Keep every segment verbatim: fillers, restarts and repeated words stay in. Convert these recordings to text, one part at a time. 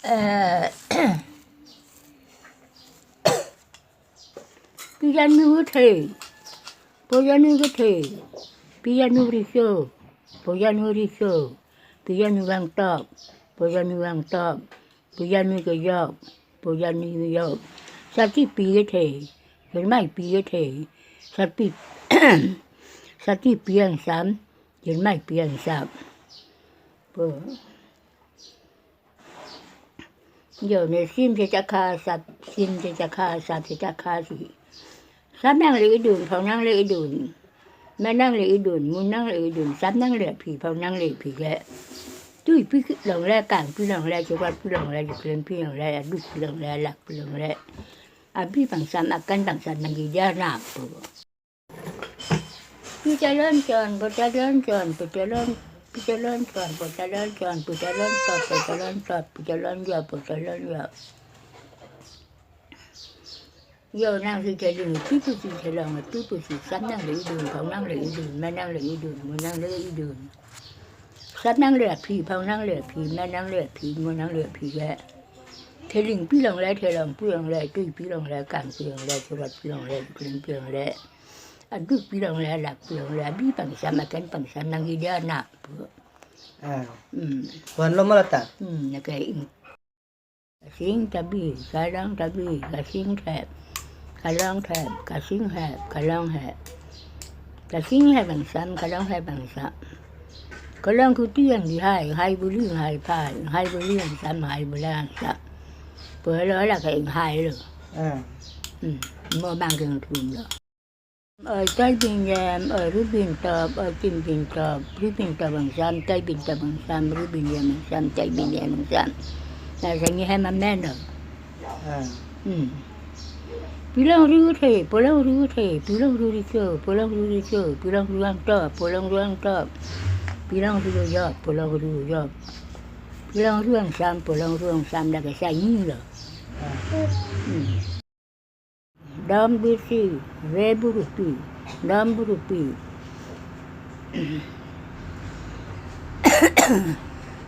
Eh, pijanu kethe, pojanu kethe, pijanu riso, pojanu riso, pijanu vangtop, pojanu vangtop, pijanu kejok, pojanu kejok, sartipi kethe, jirmaipi kethe, sarpi, sartipi angsam, jirmaipi angsam. Po. Jo ne sim se chakha, sap sim se chakha, sap se chakha si. Sap nangle idun, phau nangle idun. Me nangle idun, mun nangle idun, sap nangle aphi, phau nangle aphi ke. Tuipi longle, kangpi longle, chorotpi longle, chiklempi longle, adukpi longle, alakpi longle. Abi pangsam, akan pangsam nangji dia nangpo. Pi talon chon, po talon chon, pi talon, pi talon chon, po talon chon, pi talon top, po talon top, pi talon jo, po talon jo. Jo nangsi theling, pi pusi thelong, pi pusi sap nangle idun, phau nangle idun, me nangle idun, mun nangle idun. Sap nangle aphi, phau nangle aphi, me nangle aphi, mun nangle aphi ke. Thelingpi longle, thelongpi longle, tuipi longle, kangpi longle, chorotpi longle, chiklempi longle. Adukpi longle, alakpi longle, abi pangsam, akan pangsam nangji dia nangpo. Ah. Hmm. Wan lo malata? Hmm, nake ing. Kasing ta bi, kalong ta bi, kasing thep, kalong thep, kasing hep, kalong hep. Kasing hep angsam, kalong hep angsam. Kalong kuti yang di hai, hai buli, hai phai, hai buli angsam, hai buli angsam. Polo la ke ing hai lo. Ah. Hmm. Mo bang keng thum lo. Oi tai bin jem, oi ru bin top, oi tin bin top, ru bin top angsam, tai bin top angsam, ru bin jem angsam, tai bin jem angsam. Na sangi hai ma men do. Ah. Hmm. Pilong ru the, polong ru the, pilong ru riso, polong ru riso, pilong ru vangtop, polong ru vangtop, pilong ru jok, polong ru jok, pilong ru angsam, polong ru angsam, dak sangi lo. Ah. Hmm. Dam birsi, ve burupi, dam burupi.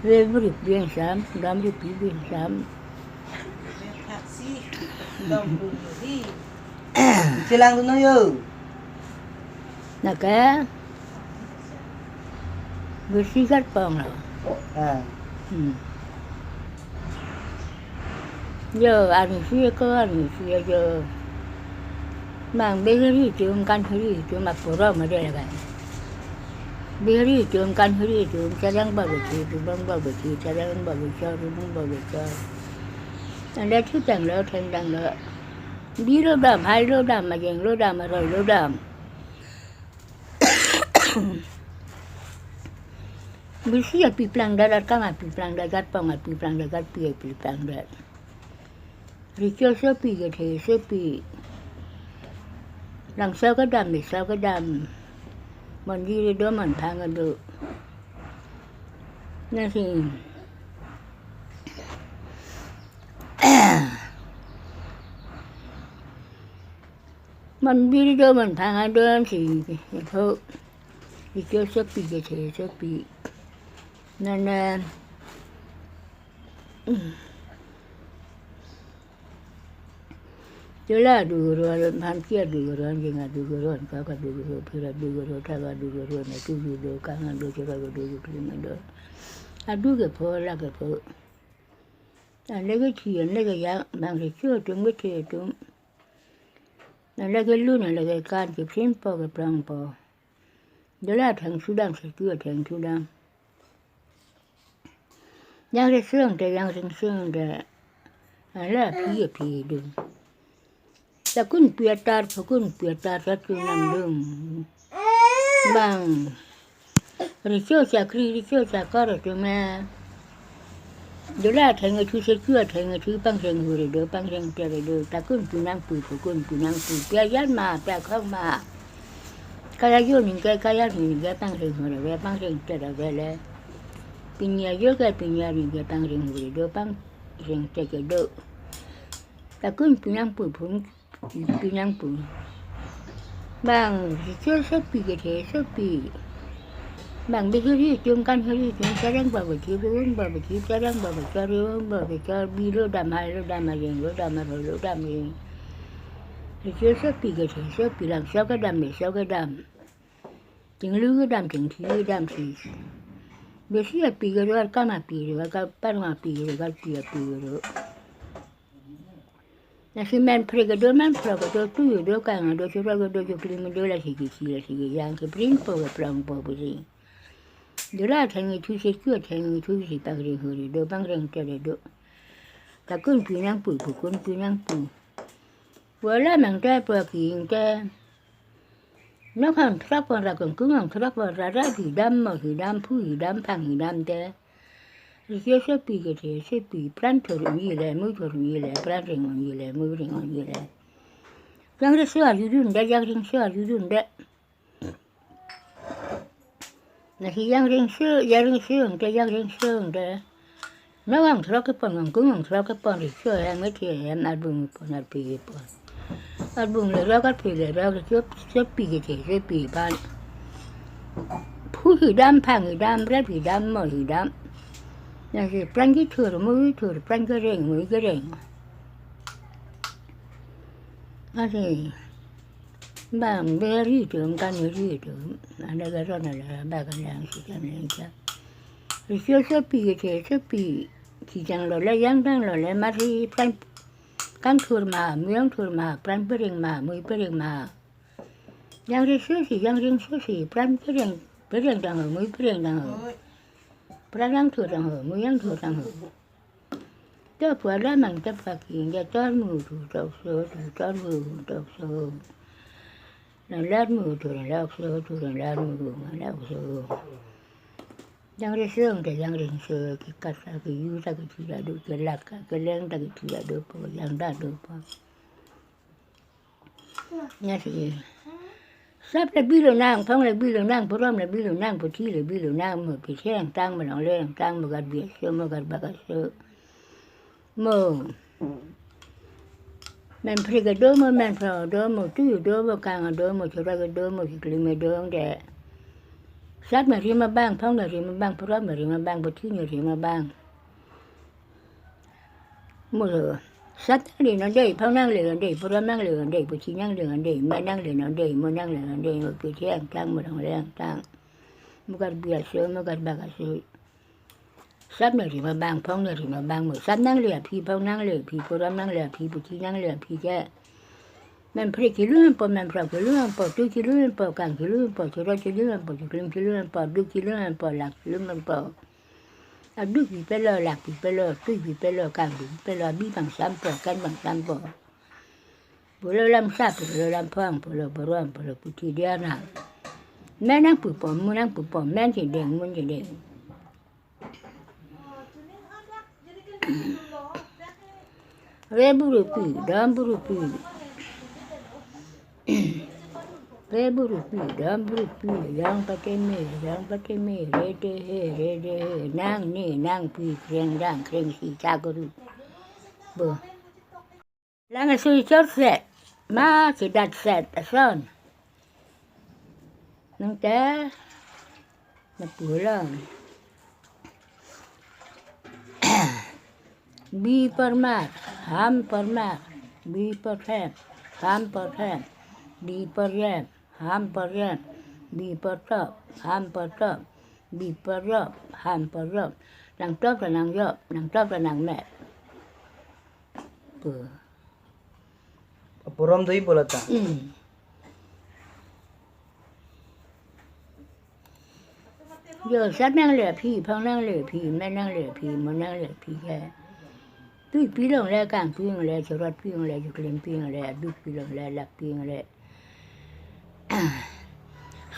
Ve burupi angsam, dam burupi angsam. Taksi, dam burupi. Chelang dunno yo. Nake. Birsi kat pong lo. Ah. Hmm. Jo, arnisi ko, arnisi jo. Mang beheri tum, kanheri tum, aporo ma de laga. Beheri tum, kanheri tum, chadang ba besi, tubang ba besi, chadang ba besi, tubang ba besi. Anda thutang lo, thendang lo. Bi lo dam, hai lo dam, ajeng lo dam, aroi lo dam. Birsi api plangdet, akam api plangdet, kat pong api plangdet, kat pi api plangdet. Riso sopi kethe sopi. Langso kedam, meso kedam. Mon biri do, mon phang do. Nasi. Mon biri do, mon phang do si. Ho. Riso sopi kethe sopi. Nana. Chula dugro, phan kia dugro, anjing a dugro, kaka dugro, phira dugro, thaga dugro, na tuju do, kanga do, chura do, jukling do. Adu kepho, la kepho. Ane kethi, ane kejang, bang kecho atum, kethe atum. Ane kelun, ane kekan, kephin po, keprang po. Dola atheng sudang, setu atheng sudang. Yang resung te, yang sengsung te. Ala phi phi dun. Takun pi atar, phakun pi atar, satu nam dung. Bang. Riso chakri, riso chakor atum me. Dola atheng athu, setu atheng athu, pangseng hure do, pangseng tere do, takun pi nangpu, phakun pi nangpu, pi ajan ma, pi akhong ma. Kaya jo ningke, kaya ningke, pangseng hure ve, pangseng tere ve le. Pini ajo ke pini ningke, pangseng hure do, pangseng teke do. Takun pi nangpu, phun pi nangpu. Bang, riso sopi kethe sopi. Bang bihiri tum kan hiri tum, chareng ba bithi, rung ba bithi, chareng ba bithi, rung ba bithi, bi lo dam, hai lo dam, areng lo dam, aroi lo dam, areng. Isi sopi kethe, sopi lang, sok kedam, me sok kedam. Chinglu kedam, chingthi kedam si. Besi api kedo, arkam api kedo, karparma api kedo, karpi api kedo. Lasi men phre kedo, men phrok kedo, tuyu do, kang do, choro kedo, choklim do, lasi kisi, lasi kejang, kepring po, keprong po, pusing. Dura thang ithu si, chu thang ithu si, pangreng huri do, pangreng tere do. Takun pi nangpu, pukun pi nangpu. Wala mangta po king te. Nok hang thrak pon ra kung, kung hang thrak pon ra, ra hi dam, mo hi dam, phu hi dam, phang hi dam te. Isi sopi kethe, sopi pran thur unji le, mui thur unji le, pran reng unji le, mui reng unji le. Jangreso arjudunde, jangreso arjudunde. Lasi jangreso, jangreso ong te, jangreso ong te. Nok hang throk kepon, kangkung hang throk kepon, riso hem, methi hem, arbung pon, arpi pon. Arbung le rok, arpi le rok, sop, sopi kethe, sopi pan. Phu hi dam, phang hi dam, rep hi dam, mo hi dam. Lasi pran kethur, mui thur, pran kereng, mui kereng. Lasi bang bihiri tum kan hiri tum. Ada garon ada bagan yang si kan yang cha. Isi sopi kethe, sopi. Kijang lo le, jangdang lo le, mari pran kangthur ma, mui kangthur ma, pran pereng ma, mui pereng ma. Jangreso si, jangreso si, pran pereng, pereng tang ho, mui pereng tang ho. Pran kangthur tang ho, mui kangthur tang ho. To pu alam mang ta pha king, ja tor mu thu tokso, thu tor mu tokso. Nang lar mu thu nang lakso, thu nang lar mu nang lakso. Jangreso ong te jangreso, kekat ta keju ta kethi ta do, kelak ta keleng ta kethi ta dopo, jang ta dopo. Lasi. Sap le bi lonang, phong le bi lonang, purom le bi lonang, puthi le bi lonang, mo pitheng tang, mo longle tang, mo karbi aso, mo karbak aso. Mo. Men phre kedo mo, men phrok do mo, tuyu do mo, kang do mo, choro kedo mo, choklim do ong te. Sap le rim abang, phong le rim abang, purom le rim abang, puthi le rim abang. Mo lo, sap nangle non dei, phong nangle non dei, purom nangle non dei, puthi nangle non dei, men nangle non dei, mo nangle non dei, mo pitheng tang, mo longle tang. Mo karbi aso, mo karbak aso. Sap le rim abang, phong le rim abang mo. Sap nangle aphi, phong nangle aphi, purom nangle aphi, puthi nangle aphi ke. Men phre kelun po, men phrok kelun po, tu kelun po, kang kelun po, choro kelun po, choklim kelun po, duk kelun po, lak kelun po. Aduk pipelo, lak pipelo, tu pipelo, kang pipelo, abi pangsam po, ken pangsam po. Pulo lam sap, pulo lam phong, pulo purom, pulo puthi dia na. Men nangpupo, mun nangpupo, men chedeng, mun chedeng. Re buru pi, dam buru pi. Re buru pi, dam buru pi, yang pate me, yang pate me, re de he, re de he, nang ne, nang pi, kreng dang, kreng si, chakuru. Bo. Lang asui chor set, ma kedat set ason. Nang te, na pulang. Bi parmar, ham parmar, bi parhem, ham parhem, bi parjem, ham parjem, bi partop, ham partop, bi parjop, ham parjop. Nangtop ta nangjop, nangtop ta nangmet. Pu. Apurom do-i bola ta. Hmm. Jo, sap nangle aphi, phong nangle aphi, men nangle aphi, mo nangle aphi ke. Tui pi longle, kang pi longle, chorot pi longle, choklim pi longle, aduk pi longle, lak pi longle.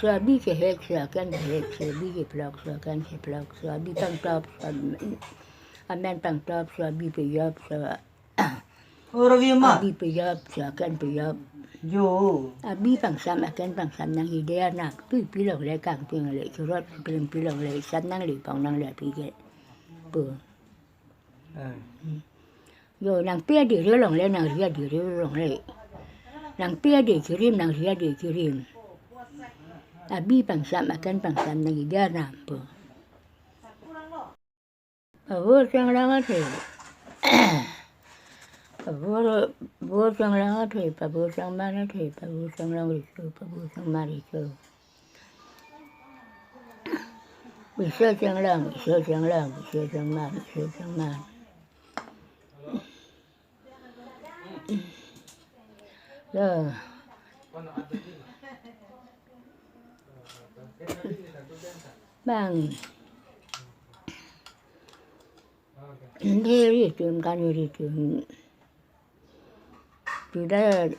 So abi chehek, so aken chehek, so abi chephlok, so aken chephlok, so abi pangtop, so am-, amen pangtop, so abi pejop, so Oro vi ma. Abi pejop, so aken pejop. Jo. Abi pangsam, aken pangsam nang ide anak. Tui pi longle, kang pi longle, chorot choklim pi longle, sap nangle, phong nangle aphi ke. Pu. Eh. Jo, nangpi adi re longle, nangri adi re longle. Nangpi adi chirim, nangri adi chirim. Abi pangsam akan pangsam nangji dia nampo. Pabor Changlang athe. Pabor, Bor Changlang athe, Pabor Changman athe, Pabor Changlang riso, Pabor Changman riso. Bisa Changlang, bisa Changlang, bisa Changman, bisa Changman. Ya. Bang. Diri tum kan diri tum. Tuda.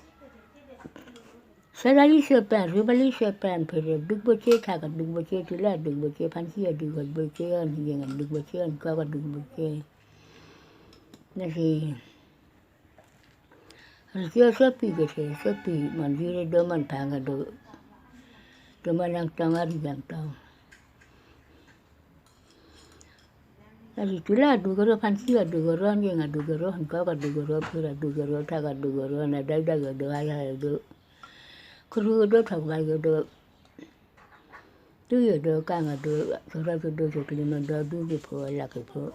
Salari sepan, rubali sepan, phere duk boche, thaka duk boche, tula duk boche, phansi duk boche, an hijeng duk boche, an kaka duk boche. Nasi. Rikio sopi kese, sopi manjire do, manphang do. Do manang tong ari jang tong. Ari tula duk aro, phansi duk aro, anjeng duk aro, hangkok duk aro, phira duk aro, thaka duk aro, nadai dai do, ai ai do. Kru do, thok bai do. Tu yo do, kang do, sora do, sukli ma do, du kepho, la kepho.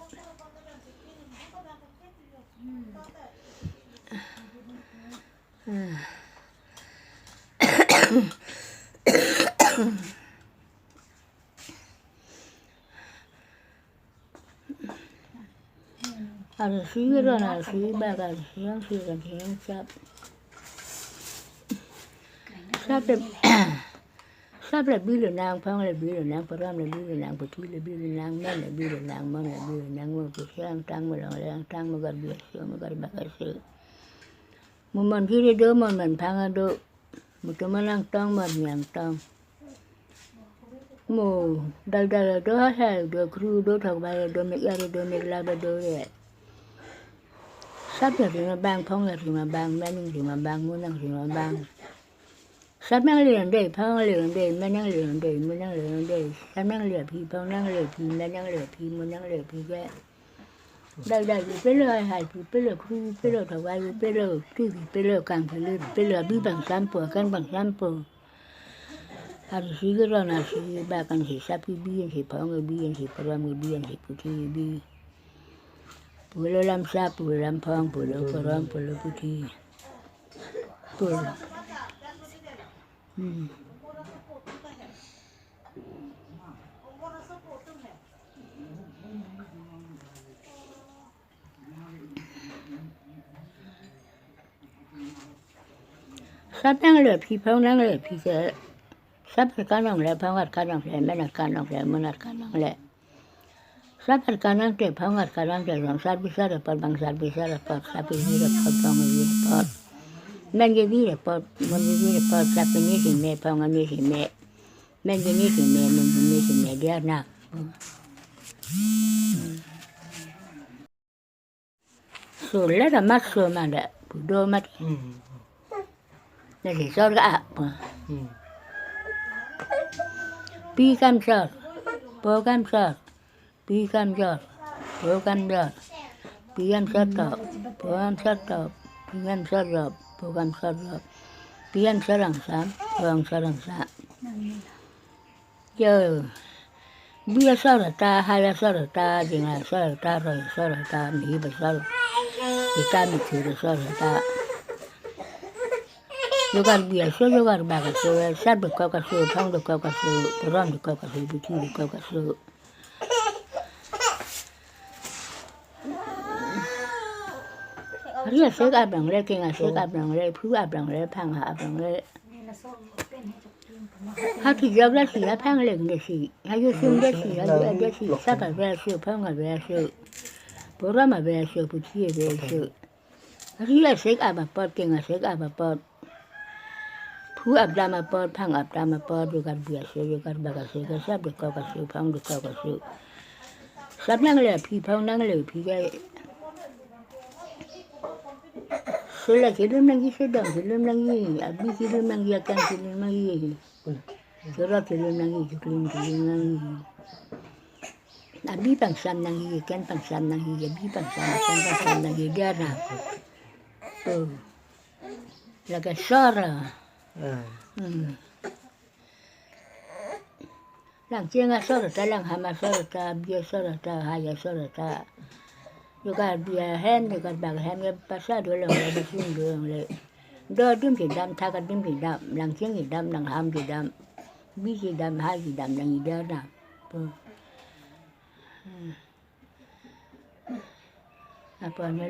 Arsi ron, arsi bak, arsi yang si kan yang sap. Sap le, sap le bi lonang, phong le bi lonang, param le bi lonang, puthi le bi lonang, men le bi lonang, mon le bi lonang, mo pusi angtang, mo longle angtang, mo garbi aso, mo garbak aso. Mo manjire do, mo manphang do. Mo tu manang tong, mo arni angtong. Mo dal dal do, ha ha do, kru do, thok bai do, mek yar do, mek la do re. Sap yar rima bang, phong yar rima bang, menang rima bang, monang rima bang. Sap nangle dei, phong nangle dei, menang nangle dei, monang nangle dei. Sap nangle aphi, phong nangle aphi, menang nangle aphi, monang nangle aphi ke. Dal dal pi pelo, hai hai pi pelo, kru pi pelo, thok bai pi pelo, tu pi pelo, kang pelo, pi pelo, abi pangsampo, akan pangsampo. Arsi ke ron, arsi bak, ansi sap ke bi, ansi phong ke bi, ansi param ke bi, ansi puthi ke bi. Pulo lam sap, pulo lam phong, pulo param, pulo puthi. Pulo. Hmm. Sap nangle aphi, phong nangle aphi ke. Sap arkan nangle, phong arkan nangle, men arkan nangle, mon arkan nangle. Sap arkan nangte, phong arkan nangte, longsar bisar apot, bangsar bisar apot, sap kejir apot, phong kejir apot. Men kejir apot, mon kejir apot, sap kene si me, phong kene si me. Men kene si me, mon kene si me, dia na. So le da mat so ma da, pu do mat. Hmm. Nasi sor ka ap. Hmm. Pi kam sor, po kam sor, pi kam sor, po kam sor. Pi kam sor top, po kam sor top, pi kam sor top, po kam sor top. Pi kam sor angsam, po kam sor angsam. Yo. Bi asor ta, hai asor ta, jing asor ta, roi asor ta, mi ba asor. Ita mi thur asor ta. Jogar bi aso, jogar bak aso, sap dokok aso, phong dokok aso, param dokok aso, puthi dokok aso. Ari asek abang le, keng asek abang le, phu abang le, phang abang le. Hati jab la si, aphang le ne si, ayo sum le si, ayo le si, sap ave aso, phong ave aso, param ave aso, puthi ave aso. Ari asek ap apot, keng asek ap apot. Phu apdam apot, phang apdam apot, jogar bi aso, jogar bak aso, ke sap dokok aso, phong dokok aso. Sap nangle aphi, phong nangle aphi ke. So la kelum nangji, so dam kelum nangji, abi kelum nangji, akan kelum nangji. Choro kelum nangji, chuklim kelum nangji. Abi pangsam nangji, akan pangsam nangji, abi pangsam, akan pangsam nangji, dia na. Tuh. Lake sor. Ah. Hmm. Langcheng asor ta, langham asor ta, bi asor ta, hai asor ta. Yo Karbi ahem, yo Karbak ahem, yo pasar do longle, basing do longle. Do adim kedam, thak adim kedam, langcheng kedam, langham kedam, bi kedam, hai kedam, lang-i der na. Po. Hmm. Apot ne